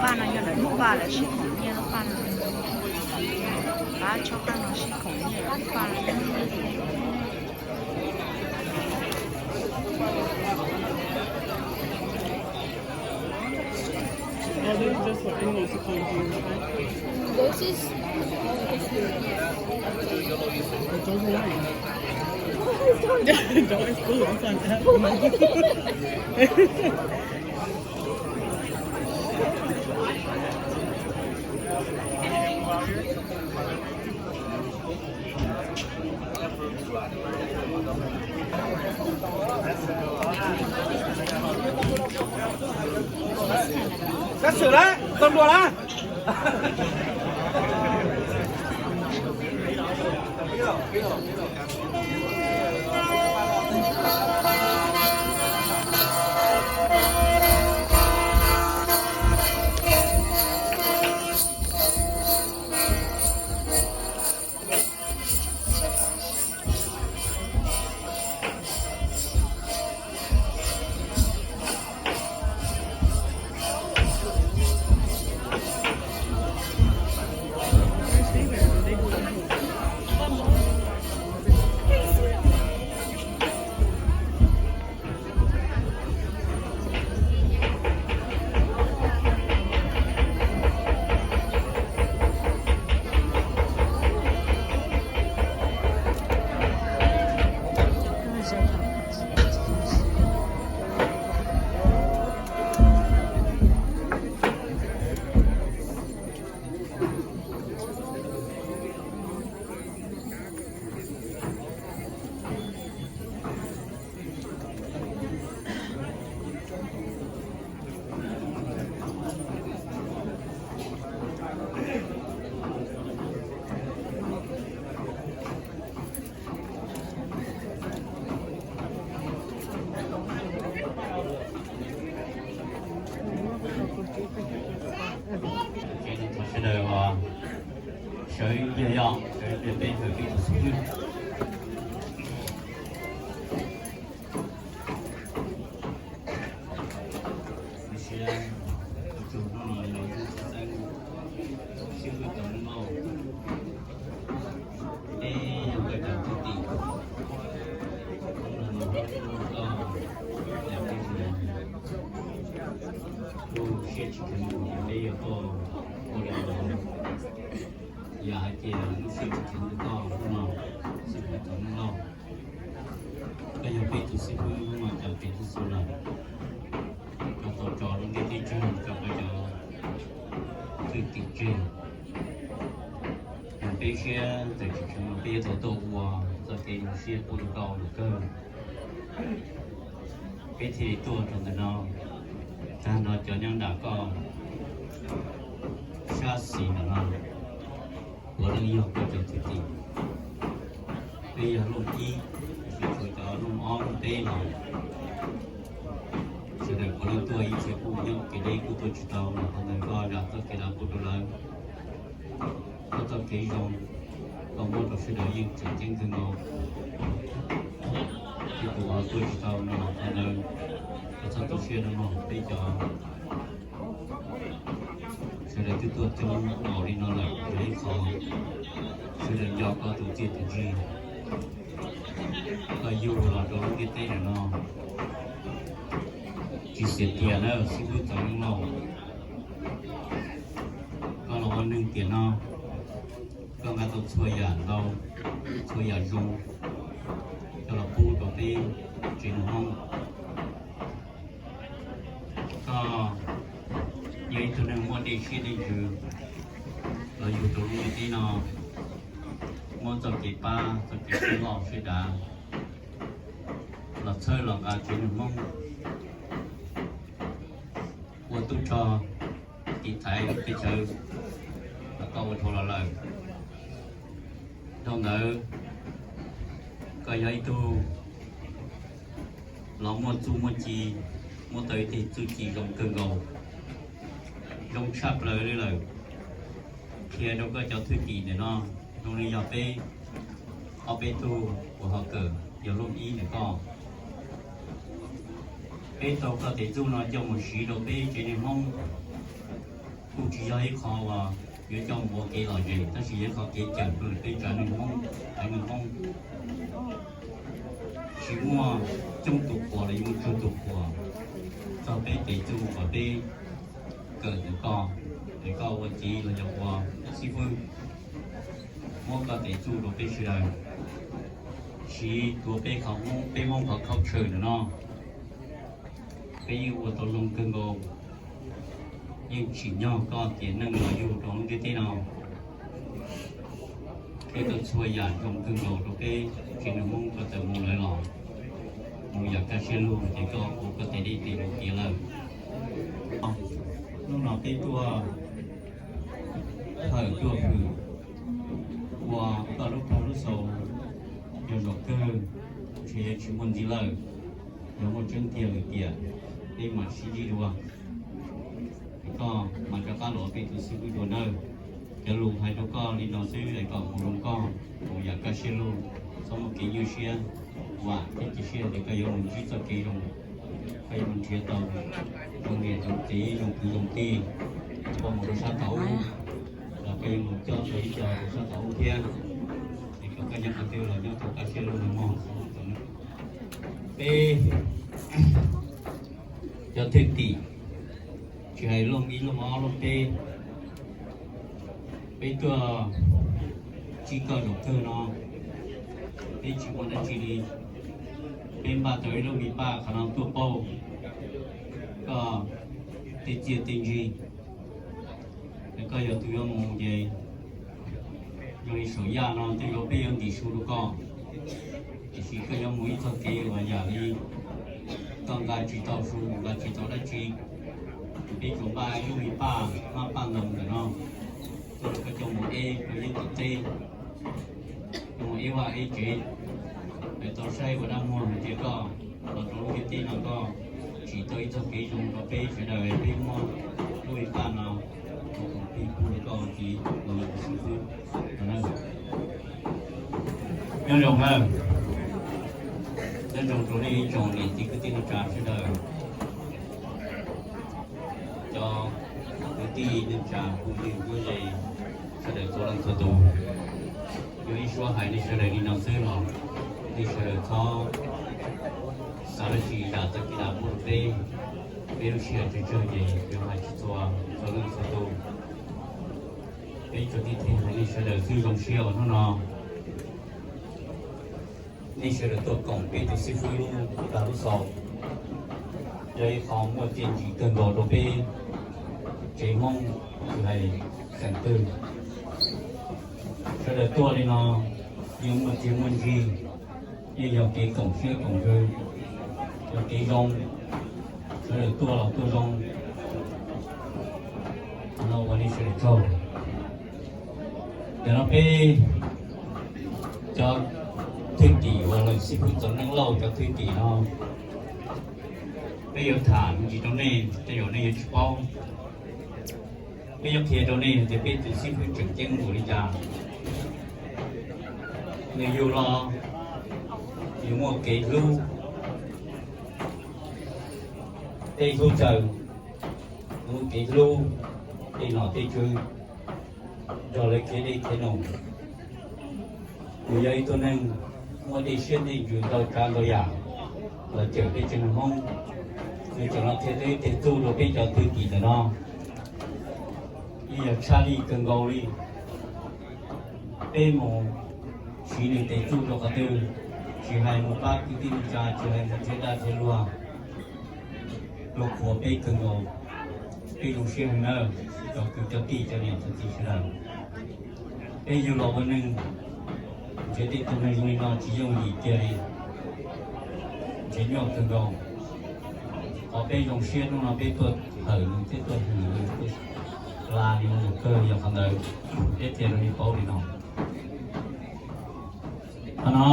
Paj no yog lawv lub paj lawv sib koom nyiaj lub paj no. Pab tsob qab no sib koom nyiaj lub paj no. Oh, those just for anyone to come here, right? Those is, oh, this is, yes. Those are mine. Don't, it's cool. I'm fine. Sab xwm lawm, tau dua lawm. Sawv daws, sawv daws, peb hawm peb tus xib hwb. Siab, tus hnub no yog hnub xeeb, xib hwb tau noj, peb yog koj cov thwj tim, hnub no yog hnub koj, yog peb tsis, lub siab tsis kheev mus, peb yog koj ua li no. Yog hais tias lub siab tsis kheev mus koj hnub no, xib hwb tau noj, koj yog peb tus xib hwb hnub no cov kev txhua txhua lawm, koj tau tso lub ntiaj teb tseg rau koj cov thwj tim tseg. Yog peb siab txawm tsis kheev los peb yuav tau tuaj ua txoj kev zoo siab pub rau koj ua lus kawg. Peb thiaj li tuaj rau ntawm no, tag nrho cov nyob nram koj sab xis ntawm no, puav leej yog koj cov thwj tim. Peb yog looj ib, tsis tshuav cov looj ob looj peb los, sawv daws puav leej tuaj ib txhia kuj nyob kev deb kuj tuaj tsis tau los qhov ntawd koj zam txoj kev lav pub rau lawv. Koj txoj kev zoo koj muab rau sawv daws yeej tseem ceeb kawg nkaus. Peb tus uas tuaj tsis tau no los qhov ntawd koj txhob tu siab nawb mog. Peb cov sawv daws twb tuaj coob npaum li no lawm, raws li qhov sawv daws nco koj tus txiaj tus ntsig, koj yug los rau lub ntiaj teb ntawm no. Tsis xiam tias na xib hwb Txoov Yooj Lauj, koj los ua neeg tiam no, koj nqa tau txhua yam ntau, txhua yam zoo coj los pub rau peb tsev neeg Hmoob. Koj yog ib tug neeg muaj dej siab dej ntsws los yug rau lub ntiaj teb no, muab txoj kev pab txoj kev siab loj siab dav los txhawb los nqa tsev neeg Hmoob ua tub rog tiv thaiv teb chaws los koj ua dhau los lawm. Dhau ntawd, koj yog ib tug los muaj txuj muaj ci, muab tau ib teg txuj ci zoo kawg nkaus, zoo tshaj plaws li lawm. Qhia rau koj cov thwj tim ntawm no, zoo li yog peb ob peb tug uas ho kawm yog looj ib ntawm koj. Peb tau koj tes txuj no coj mus siv rau peb tsev neeg Hmoob Kuj tsis yog ib qho uas yuav coj mus ua kev lom zem, tab sis yog ib qho kev cawm fwm peb tsav neeg Hmoob, tsav neeg Hmoob. Tsis muaj coob tus qhuas los yuav muaj tsawg tus qhuas txog peb tes txuj kom peb kawm ntawm koj, es koj ua txiv los yog ua xib fwb, muab koj tes txuj rau peb sawv daws, siv tuav peb qhov Hmoob, peb Hmoob qhov culture ntawm no. Peb yeej ua tau zoo kawg nkaus, yeej tsim nyog koj tiam neej los yug rau lub ntiaj teb no, thiab koj txhua yam zoo kawg nkaus rau peb tsev neeg Hmoob ko taw mus lawm los mus yam kaj siab lug ces koj ua koj tes dej tes mus tiav lawm. Hnub no peb tuaj hawm tuaj hwm ua koj lub plag lub xaus, yog zaum kawg ntshe yuav tsis muaj ntxiv lawm, yog muaj tseeb tiag lwm tiam peb mam sib ntsib dua. Koj mas rov qab los peb tus xib fwb dua nawb. Cov lus hais rau koj li no xwb es kom mus zoo koj, mus yam kaj siab lug, txhob muaj kev nyuaj siab, vam thiab cia siab tias koj yuav mus ntsib txoj kev zoo, koj yuav mus nrhiav tau zoo niam zoo txiv zoo kwv zoo tij, koj mus rau sab tod ub los koj yuav mus coj tau ib co rau sab tod ub thiab, es kom koj nyob qhov twg los nyob tau kaj siab lug mog. Peb cov thwj tim, tsis hais looj ib looj ob looj peb, peb tuaj ntsib koj zaum kawg no, peb tsis muaj dab tsi li. Peb npaj tau ib lub me paj qhov no tuaj pauj koj tej txiaj tej ntsig. Es koj yog tus yuav mus ces zoo li saum yaj no tej zaum peb yuav ntim su rau koj, tiam sis koj yuav mus ib txoj kev uas yam li koj nqa tsis tau su, nqa tsis tau dab tsi. Peb tsuas npaj ib lub me paj hmab paj ntoo ntawm no tuaj rau koj coj mus eb rau yeeb tom teb, coj mus eb vaj eb tsev, es tau saib ua dab muag hais tias koj los rau lub ntiaj teb no koj tsim tau ib txoj kev zoo rau peb sawv daws, peb muab lub me paj no ua tus pib pub rau koj ua txiv los yog tus xib fwb no na. Nyob zoo nawb, nyob zoo rau nej ib tsoom niam txiv kwv tij neej tsa sawv daws, cov kwv tij neej tsa phooj ywg nyob ze sawv daws txhua leej txhua tus. Yog ib suab hais nej sawv daws li no xwb los nej sawv daws txhob xav dab tsi, zam txoj kev dag pub rau peb. Peb lub sij hawm tsawg tsawg ces yuav hais tsis txhua txhua leej txhua tus. Peb tsuas tib theej hais nej sawv daws xwb zoo siab uas hnub no nej sawv daws tuaj koom peb tus xib fwb lub plag lub xaus, yog ib qho muaj txiaj ntsig kawg nkaus rau peb tsev Hmoob tsis hais xeem twg. Sawv daws tuaj li no yeej muaj txiaj muaj ntsig, yeej yog kev koom siab koom ntsws, yog kev zoo. Sawv daws tuaj los tuaj zoo, no ua nej sawv daws tsaug. Ntawm no peb cov thwj tim uas leej xib fwb Txoov Neej Lauj cov thwj tim no, peb yuav tham me ntsis rau nej, tej zaum nej yuav tsis paub. Peb yuav qhia rau nej tias peb tus xib fwb tseem ceeb npaum li cas. Nws yug los yus muaj kev hlub tej hlub tsaws, muaj kev hlub tej nom tej tswv, nrog lawv khiav dej khiav num. Nws yog ib tug neeg muaj dej siab dej ntsws ntau tsav ntau yam los cawm peb tsev neeg Hmoob. Nws tseem los qhia tau ib teg txuj rau peb cov thwj tim ntawm no, yeej yog tshaj lij kawg nkaus li. Peb mus siv nws tes txuj rau qhov twg, tsis hais mus pab kwv tij neej tsa, tsis hais mus nrhiav dab nrhiav luag, luag qhuas peb kawg nkaus. Peb zoo siab heev nawb, cov kwv cov tij cov niam cov txiv sawv daws. Peb yug los ua neeg, nrhiav tej tug neeg zoo li no tsis yooj yim kiag li, nrhiav nyuaj kawg nkaus. Qhov peb zoo siab hnub no peb tuaj hawm nws thiab tuaj hwm nws, tuaj hla nws mus kawg yog qhov ntawd, peb thiaj li paub li no. Qhov no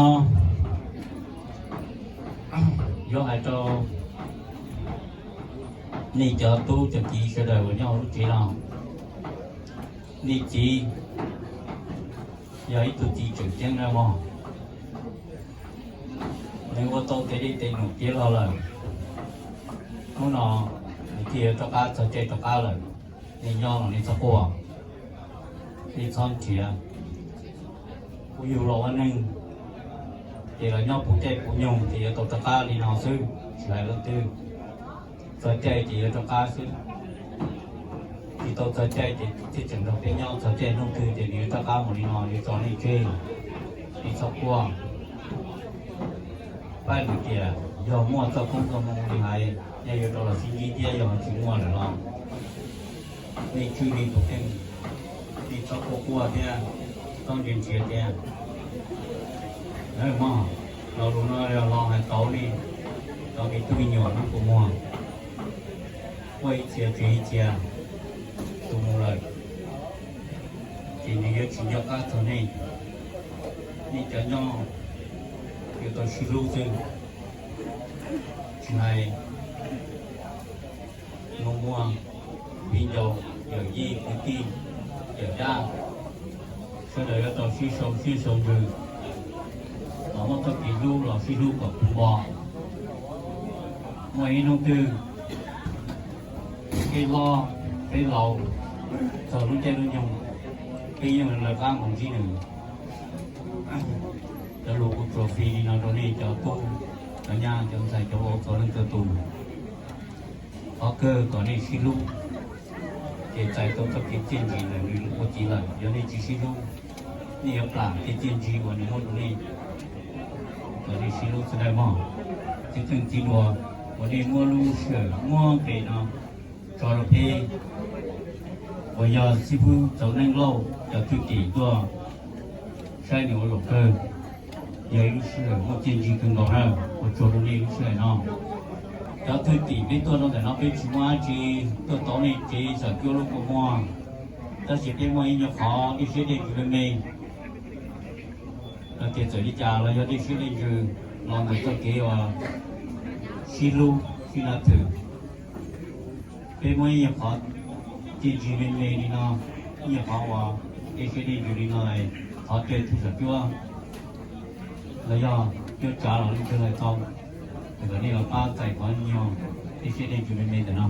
yuav hais rau nej cov tub cov kiv sawv daws uas nyob hauv lub tsev no. Nej txiv yog ib tug txiv tseem ceeb nawb mog. Nws ua tau tes dej tes num tiav los lawm, hnub no nws thiaj yuav rov qab txog caij rov qab lawm. Nej nyob los nej txhob quaj, nej txhob nrhiav. Kuv yug los ua neeg ces los nyob puv caij puv nyoog ces yuav tau rov qab li no xwb, tsis hais leej twg. Txog caij ces yuav rov qab xwb. Tsis tau txog caij ces thiaj tseem nrog peb nyob, txog caij hnub twg ces nws yuav rov qab mus li no, yuav tso nej tseg. Nej txhob quaj. Pab lwm tiam yog muaj txoj koob txoj hmoo li hais, nej yuav rov los sib ntsib thiab, yog tsis muaj lawm los nej tswj nej tus kheej, nej txhob quaj quaj thiab txhob nrhiav nrhiav tias, mog, lo lus no yog lo hais tau nej cov me tub me nyuam hnub kua muag. Quaj ib txhia tseg ib txhia, tus mus lawm ces nws yuav tsis nco qab txog nej. Nej cov nyob yuav tau sib hlub xwb, tsis hais nus muag, viv ncaus, yawm yij kwv tij, yawm dab, sawv daws yuav tau sib sau siab sau ntsws, los muab txoj kev hlub los sib hlub kom puv npo. Muaj ib hnub twg peb hlob peb laus txog lub caij lub nyoog, peb yeej lawv qab mus ntsib nws. Cov lus kuv tsuas fi li no rau nej cov tub cov nyab cov ntxhais cov vauv txhua leej txhua tus. Qhov kawg kom nej sib hlub, ces txais tau txoj kev txiaj ntsig ntawm nws ua txiv lawm. Yog nej tsis sib hlub, nej yuav plam tej txiaj ntsig uas nws muab rau nej. Kom nej sib hlub xwb nawb mog. Txiv txheej txiv duav uas nej muab lub sij hawm muab nqe no tso rau peb uas yog xib fwb Txawv Neej Lauj cov thwj tim tuaj saib nws ua luam kawg, yog ib lub sij hawm muaj txiaj ntsig kawg nkaus na. Ua tsaug rau nej lub sij hawm no. Cov thwj tim peb tuaj rau ntawm no peb tsis muaj dab tsi, tuaj tau nej tsev xyom cuab lub kua muag, tab sis peb muaj ib nyuag qhov dej siab dej ntsws me me. Los tias txawm li cas los yog dej siab dej ntsws los ntawm txoj kev uas sib hlub sib nav thwm. Peb muab ib nyuag qhov dej ntsws me me li no, ib nyuag qhov uas dej siab dej ntsws li no, qhov caw thwj xyom cuab los yog cuab tsav los leej twg los tau, kom nej los pab txais qhov nyuag dej siab dej ntsws me me ntawm no.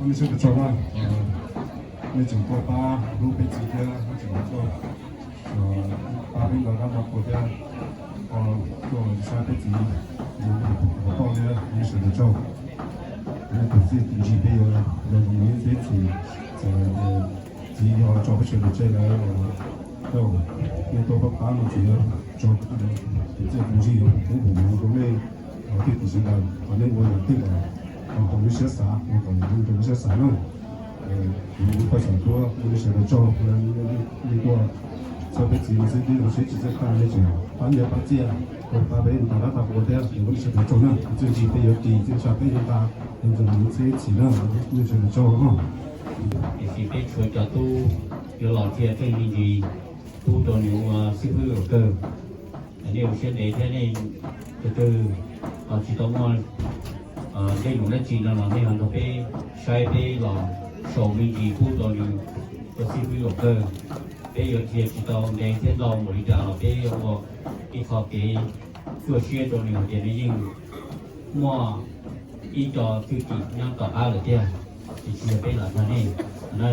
Ua nej siab peb tsaug na, nej tseem tuaj pab hlub peb txiv thiab nej tseem tuaj pab peb ntaus dab ntaus qhua thiab tuaj saib peb txiv, peb toj thiab, nej sawv daws tsaug. Nej tus txiaj tus ntsig peb yuav, yog zoo li peb txiv, txiv yog tso peb sawv daws tseg lawm. Nej tuaj pab pab no txiv tso tus txiaj tus ntsig yuav pub pum mus rau nej tij tim sawv daws, qhov nej ua yam twg los ua kom lub siab xav, ua kom zoo rau lub siab xav na. Kuv thaj xom tuab ua nej sawv daws tsaug, nej tuaj txhawb peb txiv no xwb, peb zoo siab tsis txawj tag, nej tseem pab nyiaj pab txiaj, pab peb ntaus dab ntaus qhua thiab, ua nej sawv daws tsaug na. Txiaj ntsig peb yuav ris, txiaj ntsha peb yuav nqa, nej tseem mus txhiab txiv na, nej sawv daws tsaug na. Tiam sis peb tshuav cov tub yuav los qhia txuj me ntsis pub rau nws ua xib fwb ua kawg. Nej ua siab ntev thiab nej tus twg los tsis tau muaj dej num dab tsi no los nej ho nrog peb saib peb los sau me ntsis pub rau nws ua xib fwb ua kawg. Peb yuav qhia tsis tau ntev thiab ntau npaum li cas los peb yuav ua ib qho kev ruaj siab rau nws hais tias nws yeej muaj ib co thwj tim nyob tom qab lawm tiag, tiam sis yog peb lam dag nej na.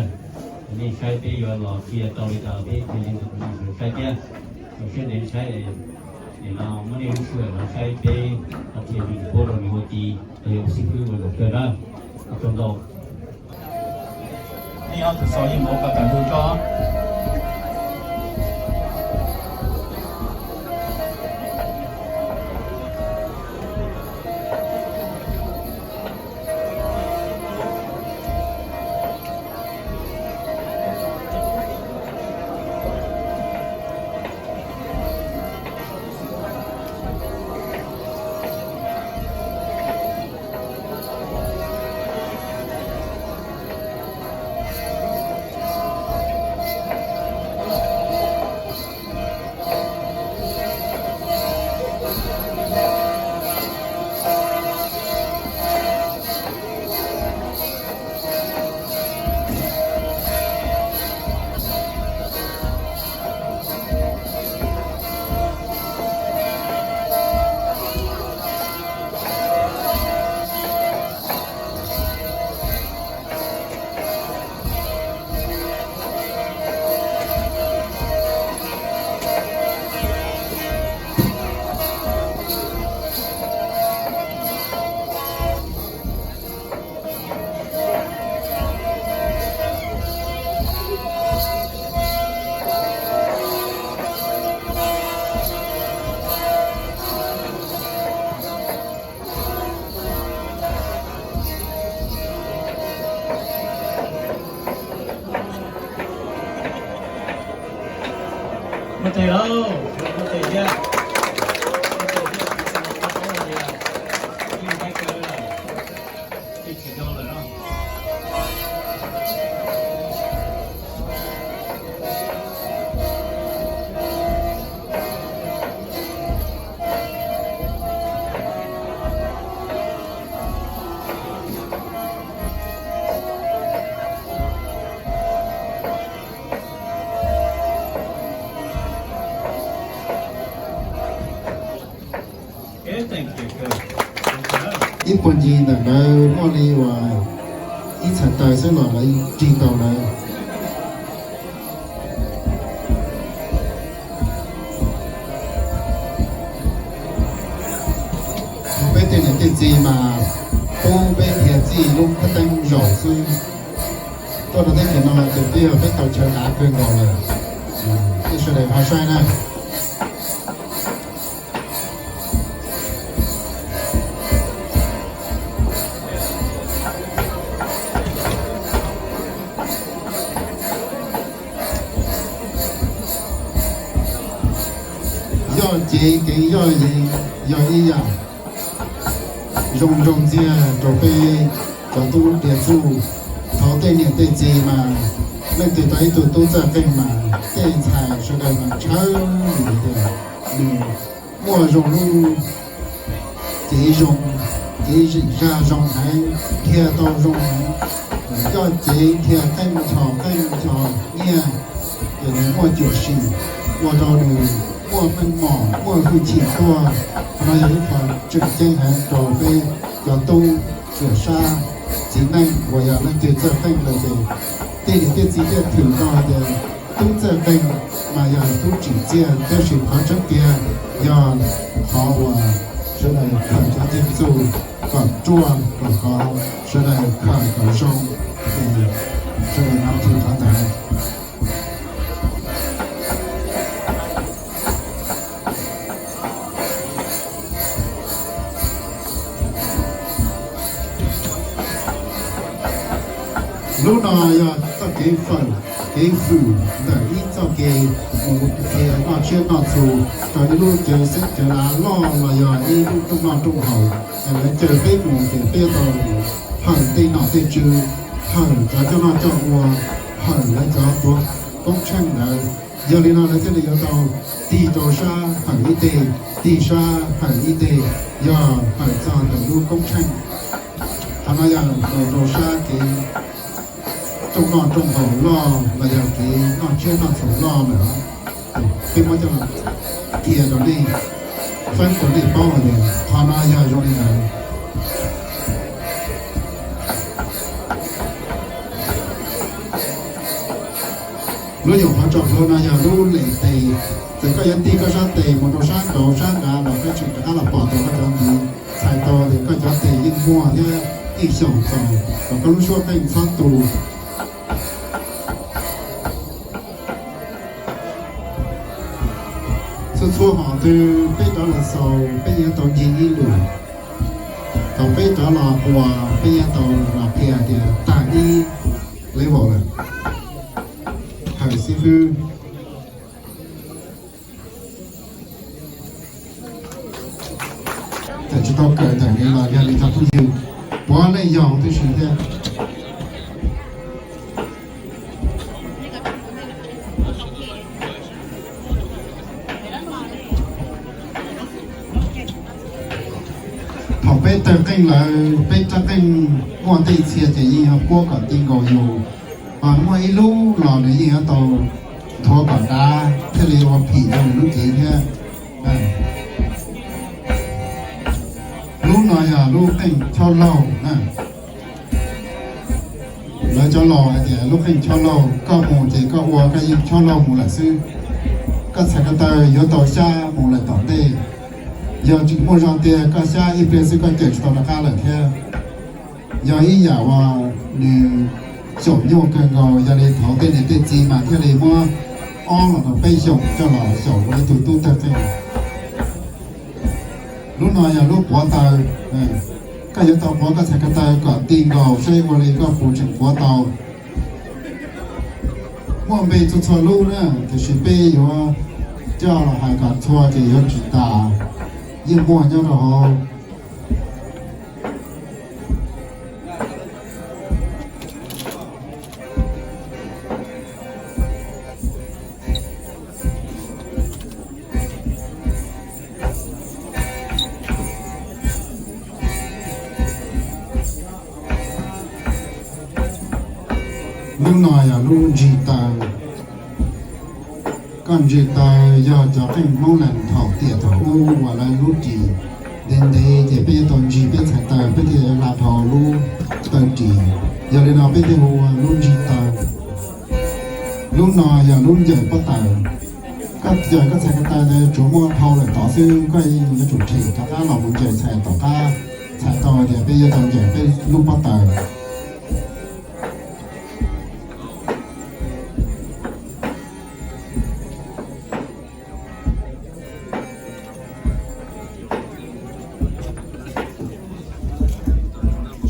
Nej saib peb yuav los qhia tau li cas los peb qhia li ntawd rau nej sawv daws saib thiab. Zoo siab ntev saib, nim no muab nej lub sij hawm los saib peb qhov qhia me ntsis pub rau nws ua ci los yog ua xib fwb ua luam kawg na. Ua tsaug ntau. Nej ob tug xaus yeej mus ua kom tawm ntug tso. Ib puag ncig ntawm lawv muaj li uas ib txhais taw xwb los lawv rig tau lawv. Peb tej niam tej txiv mas pub peb dhia txij lub phab teeb zaum xwb. Tuaj rau teb chaws no ces twb yog peb tau chaw dav kawg nkaus lawm. Peb sawv daws ho saib na. Yog cev kev yog yees yog ib yam, zoo nrog ntxiag rau peb cov tub dhia txuj. Thaum tej niam tej txiv mas leej twg tau ib tug tub txawj qeej mas tej ntxhais sawv daws mas tshawb nws tias nws muaj zoo lub cev zoo, kev zim zaj zoo heev, dhia tau zoo heev, coj cev dhia qeej nchos qeej nchos nyiaj, ces nws muaj cuam sim ua rau nws muaj meej mom muaj hwj chim tuaj. Qhov no yog ib qho tseem ceeb heev rau peb cov tub, txiv sab, txiv neej uas yog leej twg txawj qeej lawm ces tej niam tej txiv thiaj thwm tau hais tias tub txawj qeej mas yog tub tsim txiaj, tab sis qhov tseeb tiag yog qhov uas sawv daws khaws cov ntxiag txuj kom ruaj kom khov, sawv daws khaws kom zoo, ces sawv daws nov thwm qhov ntawd. Lub no yog txoj kev fawm kev fwm ntawm ib txoj kev mus qhia noj tsiab noj txhu rau ib lub cawv xeeb cawv lav loj los yog ib lub rooj noj rooj haus. Lawv caw peb mus ces peb tau hawm tej nom tej tswv, hawm cov coj noj coj ua, hawm lawv cov tuav koob tsheej ntawd. Yog li no lawv thiaj li yuav tau tig rau sab hawm ib teg, tig sab hawm ib teg, yog hawm txog ntawm lub koob tsheej. Qhov no yog mus rau sab kev rooj noj rooj haus loj los yog kev noj tsiab noj txhu loj lawm. Peb muab coj los qhia rau nej, faib rau nej paub hais tias qhov no yog zoo li ntawd. Lub nyuam qhov tso plhuav no yog lub lem tes, txawm koj yuav ntig koj sab tes mus rau sab nraud sab nrad los koj tseem rov qab los pom tau koj cov ntxiv, txhais tau tias koj cov tes yeej muaj thiab yeej xyaum txaus kom koj lub suab qeej txhob tu. Txhua txhua hom twg peb rov los xaus peb yuav tau ncig ib lwm, thaum peb rov los quas peb yuav tau los qhia tias tag ib level lawm. Hawm xib fwb, tsis tau kawm ntawm li los yog li cov phooj ywg puav leej yog tib si thiab. Thaum peb tawg qeej lawm, peb rab qeej muaj tej txhia ces yeej yog puab kom ti nkaus yus, ho muaj ib lub los nws yeej yuav tau nthuav kom dav thiaj li ua phim rau nws lub cev thiab. Lub no yog lub qeej chob laug na. Lawv cov laus hais tias lub qeej chob laug, koj mus ces koj ua koj yeej chob laug mus lawm xwb. Koj txhais ko taw yuav tau xyab mus lawm tom ntej. Yog tseem muaj zog tiag koj xyab ib pliag xwb koj cawm tsis tau rov qab lawm thiab. Yog ib yam uas nws xyaum nyuaj kawg nkaus, yog li thaum tej niam tej txiv mas thiaj li muab ob los rau peb xyoos coj los xyaum ua ib tug tub tawg qeej. Lub no yog lub quav taw. Koj yuav tau quav koj txhais ko taw kom ti nkaus seb ua li koj puas tseem quav tau. Muaj npe txhua txhua lub na, tiam sis peb yuav Coj los hais kom txhua ces yuav tsis tas, yeej muaj nyob rau hauv. Lub no yog lub ntsig taw. Koj ntsig taw yog cov qeej Hmoob Las thaum tiam thaum ub uas lawv lub ris ntev ntev ces peb yuav tau ntsig peb txhais taw, peb thiaj yuav hla dhau lub taw ris. Yog li no peb thiaj hu ua lub ntsig taw. Lub no yog lub ncaws pob taws. Koj ncaws koj txhais ko taw ntawd tsuas muaj dhau lawm tod xwb, koj yeej yuav tsum them rov qab los mus ncaws txhais tom qab, txhais tau tias peb yuav tau ncaws peb lub pob taws.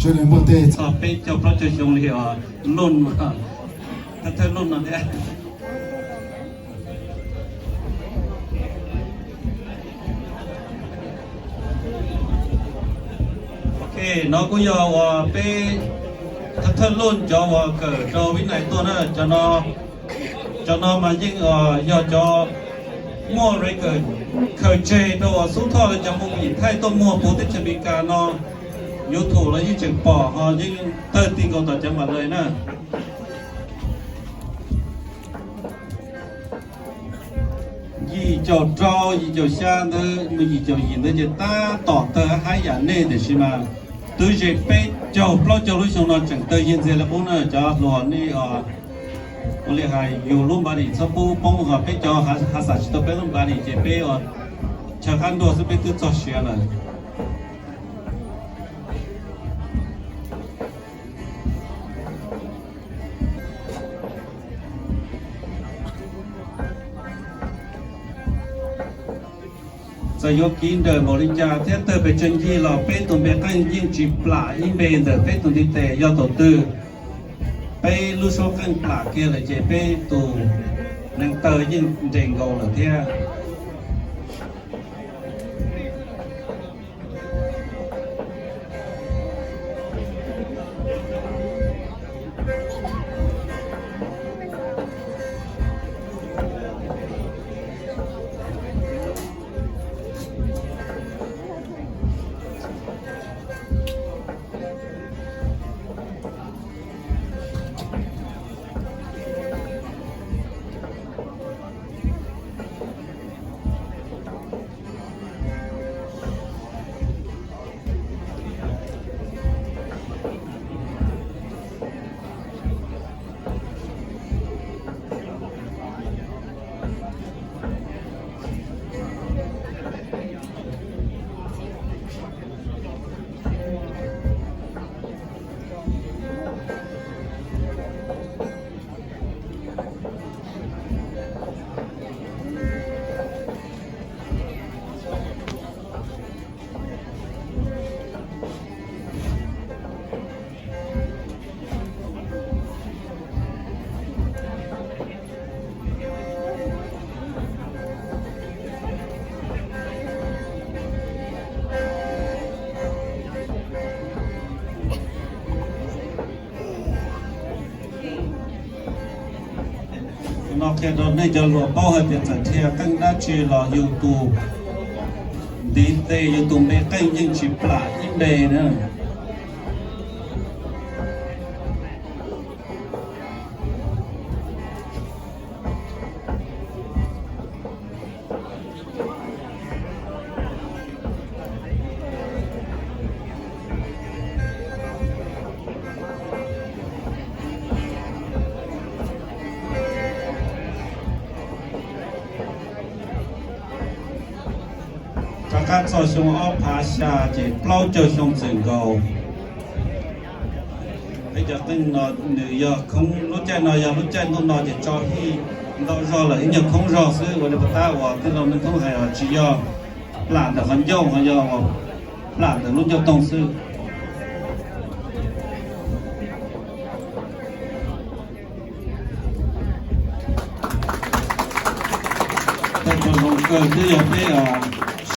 Sawv daws npog teg txog peb caug plaub caug xyoo li os, Looj, thawj thawj Looj no thiab. Ok, no kuj yog uas peb thawj thawj Looj cov uas kawm rau Vib Nais tuaj na, cov no mas yeej yog cov muaj record khaws tseg rau uas xub thawj cov movie thaij tuaj muag puag teb chaws Amelikas no, YouTube los yeej tseem pom ho yeej tawg ti nkaus tom cov mam lawm na. Yim caum rau, yim caum xya ntawd mus yim caum yim ntawd ces tab tom tawg haib yam nej, tiam sis mas twb ze peb caug plaub caug lub xyoo no tseem tawg yiag ntxiag li qub na cov hluas nej os. Ua li hais yus lub npav dim txhob pub poob ho peb cov hav xam tsis tau peb lub npav dim ces peb ua chaw qab nruaj xwb peb twb txog siav lawm. Txawm yuav kiv nrawm npaum li cas thiab tawg pes tsawg ncig los peb tus npe qeej yeej tsis plam ib npe ntawm peb tus ntiv tes yog thaum twg peb lub suab qeej plam kiag lawm ces peb tus neev taw yeej nres nkaus lawm thiab. No qhia rau nej cov hluas paub hais tias txawm dhia qeej dab tsi los yus tus ntiv tes yus tus npe qeej yeej tsis plam ib npe na. Rov qab txog xyoo ob phav xya ces plaub caug xyoo txwm nkaus. Peb cov qeej no nws yog khoob, lub caij no yog lub caij ntuj no ces tso hij ntau zog lawm ib nyuag khoob zog xwb ua li puas tab uas tij laug Neej Thoob hais os, tsis yog plam ntawm qhov ncauj ho yog plam ntawm lub ncauj toog xwb. Tej cov hluas Thiab yog peb